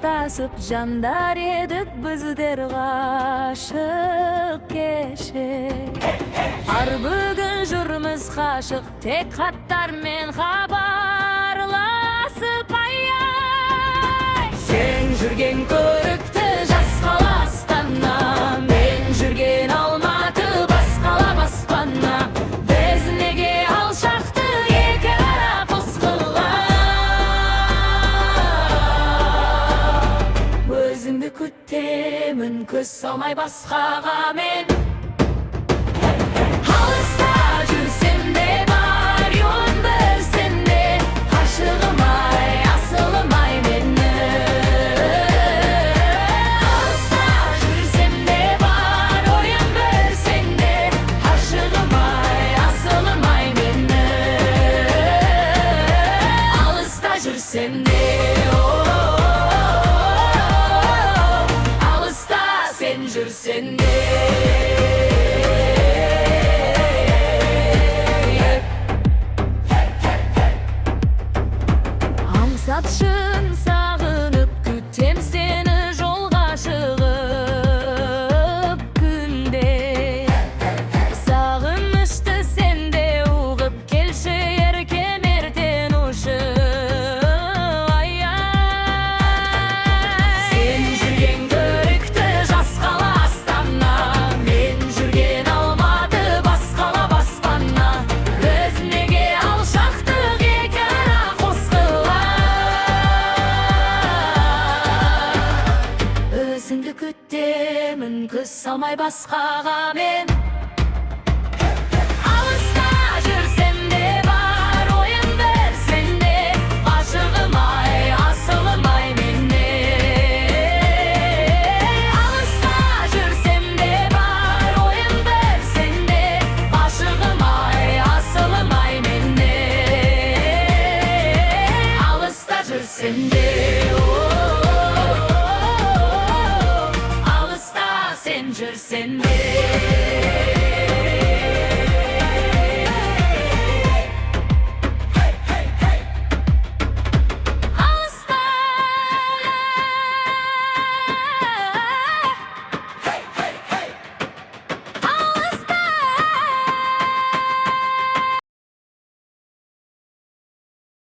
Қоштасып жандар едік біздер ғашық кеше. Ар бүгін жүрміз қашық, тек хаттармен хабарласып, ай ай. Сен жүрген көрікті жас қала Астана, мен жүрген Алматы, бас қала, баспана. Біз неге алшақты екі ара қос қала? Өзіңді күтемін, көз салмай басқаға мен. Алыста жүрсем де, бар ойым бір сенде. Ғашығым ай, асылым ай менің. Алыста жүрсем де, бар ойым бір сенде. Ғашығым ай, асылым ай менің. Алыста жүрсем де, алыста сен жүрсең де. Аңсап, шын сағынып күтем сені жолға шығып күнде. Сағынышты сен де ұғып келші, еркем, ертең ұшып, ай ай. Сен жүрген көрікті жас қала Астана, мен жүрген Алматы, бас қала, баспана. Біз неге алшақтық екі ара қос қала? Өзіңді күтемін, көз салмай басқаға мен. Алыста жүрсем де, бар ойым бір сенде. Ғашығым ай, асылым ай менің. Алыста жүрсем де, бар ойым бір сенде. Ғашығым ай, асылым ай менің. Алыста жүрсем де, алыста сен жүрсең де.